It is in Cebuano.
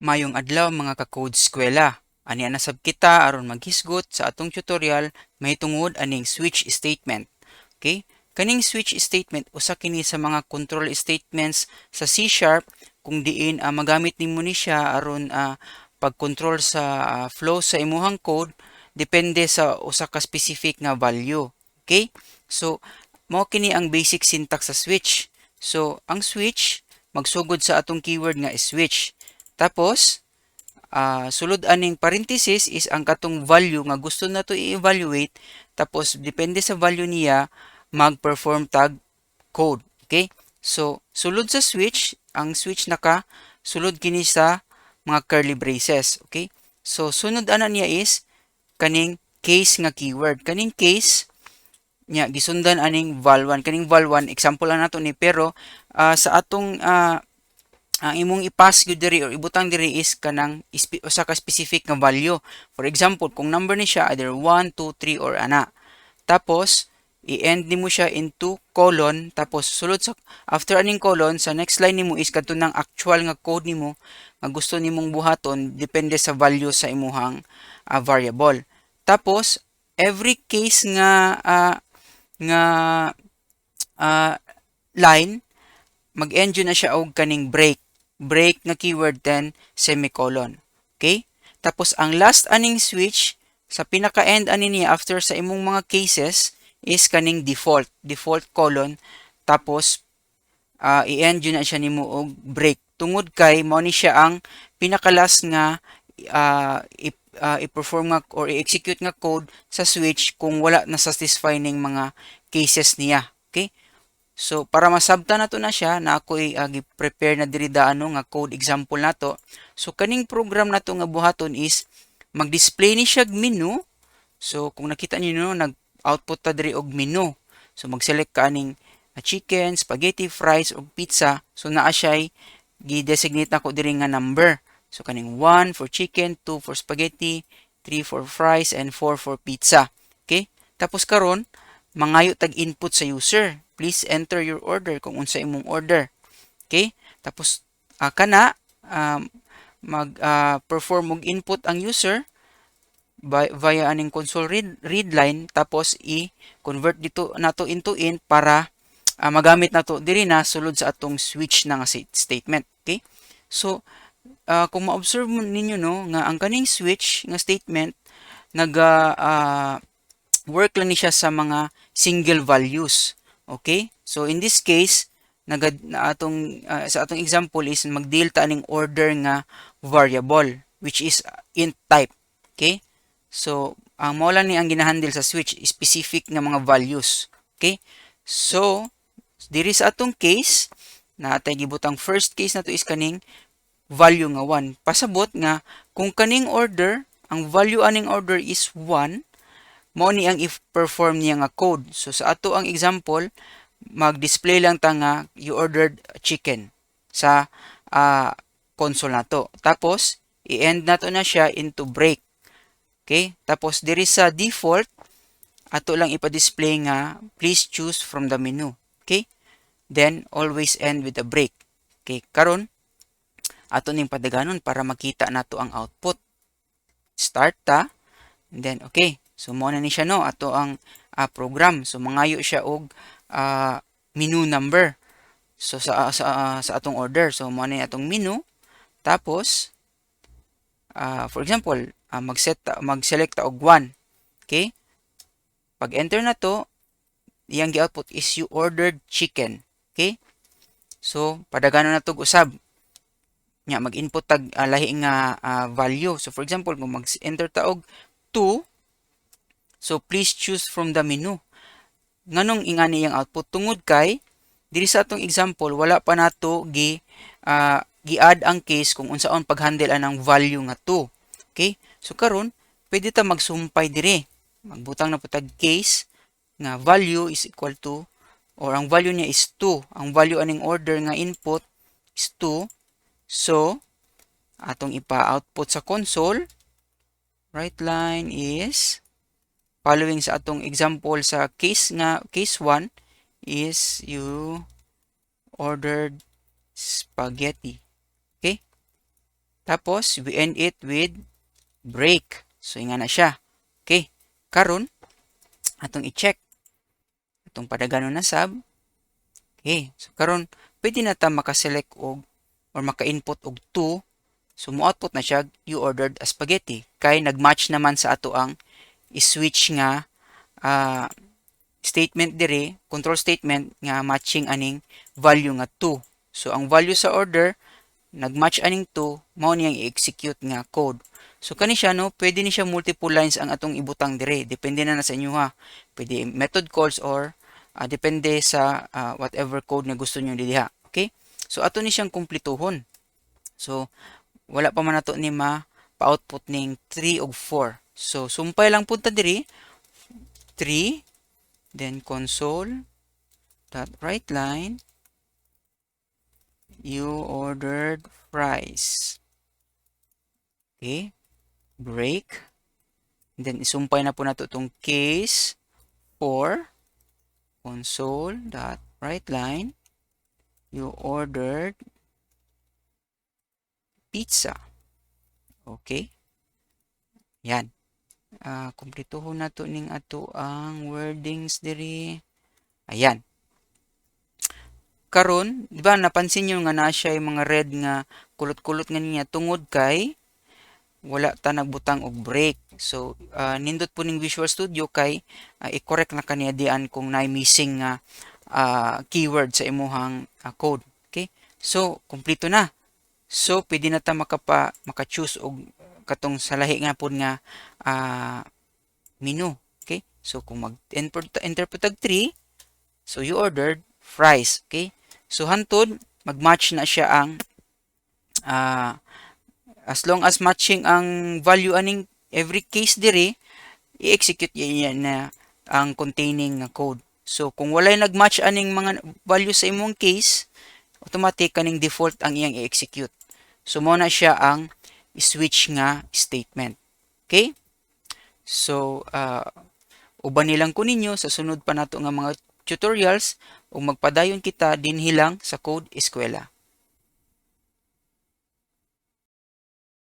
Maayong adlaw, mga ka-Code Eskwela. Ania na sab kita aron maghisgot sa atong tutorial mahitungod aning switch statement. Okay? Kaning switch statement, usa kini sa mga control statements sa C# kung diin magamit nimo ni siya aron pagkontrol sa flow sa imuhang code depende sa usa ka specific nga value. Okay? So mao kini ang basic syntax sa switch. So ang switch magsugod sa atong keyword nga switch. Tapos sulod aning parenthesis is ang katong value nga gusto nato i-evaluate, tapos depende sa value niya mag-perform tag code. Okay? So sulod sa switch, ang switch naka sulod kini sa mga curly braces. Okay? So sunod ana niya is kaning case nga keyword. Kaning case niya gisundan aning val1. Kaning val1, example lang nato ni, pero sa atong ang imong i-pass gyud diri or ibutang diri is kanang usa ka specific nga value. For example, kung number ni siya, either 1, 2, 3 or ana. Tapos i-end nimo siya into colon, tapos sulod sa after aning colon, sa next line nimo is kadto nang actual nga code nimo nga gusto nimong buhaton depende sa value sa imuhang variable. Tapos every case nga line, mag-end na siya og kaning break break nga keyword, then semicolon. Okay? Tapos ang last aning switch, sa pinaka-end ani niya after sa imong mga cases, is kaning default, default colon, tapos i-end yun na siya nimo og break tungod kay mao ni siya ang pinaka-last nga i-perform nga or i-execute nga code sa switch kung wala na satisfy ning mga cases niya. Okay? So para masabtan nato na siya na ako'y gi-prepare na diri daan, no, nga code example nato. So kaning program nato nga buhaton is mag-display ni siya menu. So kung nakita niyo, no, nag-output ta diri og menu. So mag-select ka aning chicken, spaghetti, fries ug pizza. So naa siya'y gi-designate nako diri nga number. So kaning 1 for chicken, 2 for spaghetti, 3 for fries and 4 for pizza. Okay? Tapos karon mangayo tag input sa user. Please enter your order, kung unsa imong order. Okay? Tapos kana mag perform og input ang user via aning console read line, tapos i-convert dito nato into int para magamit nato diri na sulod sa atong switch na nga statement. Okay? So kung ma-observe mo ninyo, no, nga ang kaning switch nga statement naga work lang ni siya sa mga single values. Okay? So in this case, naga na atong sa atong example is mag-deal ta aning order nga variable which is int type. Okay? So ang mao lang ni ang ginahandle sa switch, specific nga mga values. Okay? So diri sa atong case na atay gibutang, first case nato is kaning value nga 1. Pasabot nga kung kaning order, ang value aning order is 1, mao ni ang i-perform niya nga code. So sa ato ang example, mag-display lang ta nga "You ordered chicken" sa console nato. Tapos i-end nato na siya into break. Okay? Tapos diri sa default, ato lang ipa-display nga "Please choose from the menu." Okay? Then always end with a break. Okay, karon ato ning padaganon para makita nato ang output. Start ta. And then okay. So mao na ni siya, no, ato ang program. So mangayo siya og menu number. So sa atong order. So mao na atong menu. Tapos for example, mag-select ta og 1. Okay? Pag enter na to, iyang gi-output is "You ordered chicken." Okay? So padaganon na to usab nya, mag-input tag lahi nga value. So for example, kung mag-enter ta og 2, so "Please choose from the menu." Nganong ingani yang output? Tungod kay diri sa atong example, wala pa nato gi-add ang case kung unsaon pag-handle anang value nga 2. Okay? So karon pwede ta magsumpay diri. Magbutang na po tag case nga value is equal to or ang value niya is 2. Ang value aning order nga input is 2. So atong ipa-output sa console, write line is following sa atong example sa case nga case 1 is "You ordered spaghetti." Okay? Tapos, we end it with break. So, ingana siya. Okay. Karon, atong i-check. Atong padaganon na sab. Okay. So, karon, pwede na ta makaselect og or maka-input og 2. So, mo-output na siya, "You ordered a spaghetti." Kay nag-match naman sa ato ang switch nga statement dire, control statement nga matching aning value nga 2. So, ang value sa order, nag-match aning 2, mao niyang i-execute nga code. So, kani siya, no, pwede ni siya multiple lines ang atong ibutang dire. Depende na na sa inyo ha. Pwede method calls or depende sa whatever code na gusto niyo diha. Okay? So, ato ni siyang kumplituhon. So, wala pa man nato ni ma pa-output ning 3 ug 4. So, sumpay lang punta diri 3, then console dot write line, "You ordered fries." Okay? Break. Then isumpay na po nato itong case 4, console dot write line, "You ordered pizza." Okay? Yan. Kumplituhon na to ning ato ang wordings diri. Ayan. Karon, di ba napansin niyo nga naa siya yung mga red nga kulot-kulot nga niya tungod kay wala ta nagbutang og break. So, nindot po ning Visual Studio kay i-correct na kaniya dian kung naay missing nga keyword sa imuhang code. Okay? So, kumpleto na. So, pwede na ta maka-choose og katong sa lahi nga pod nga menu. Okay? So, kung mag-enter enter po tag 3, so "You ordered fries." Okay? So, hantod mag-match na siya ang as long as matching ang value aning every case diri, i-execute niya na ang containing nga code. So, kung walay nag-match aning mga value sa imong case, automatic kaning default ang iyang i-execute. So, mo na siya ang switch nga statement. Okay? So, uban nilang ko ninyo sa sunod pa nato nga mga tutorials ug magpadayon kita dinhi lang sa Code Eskwela.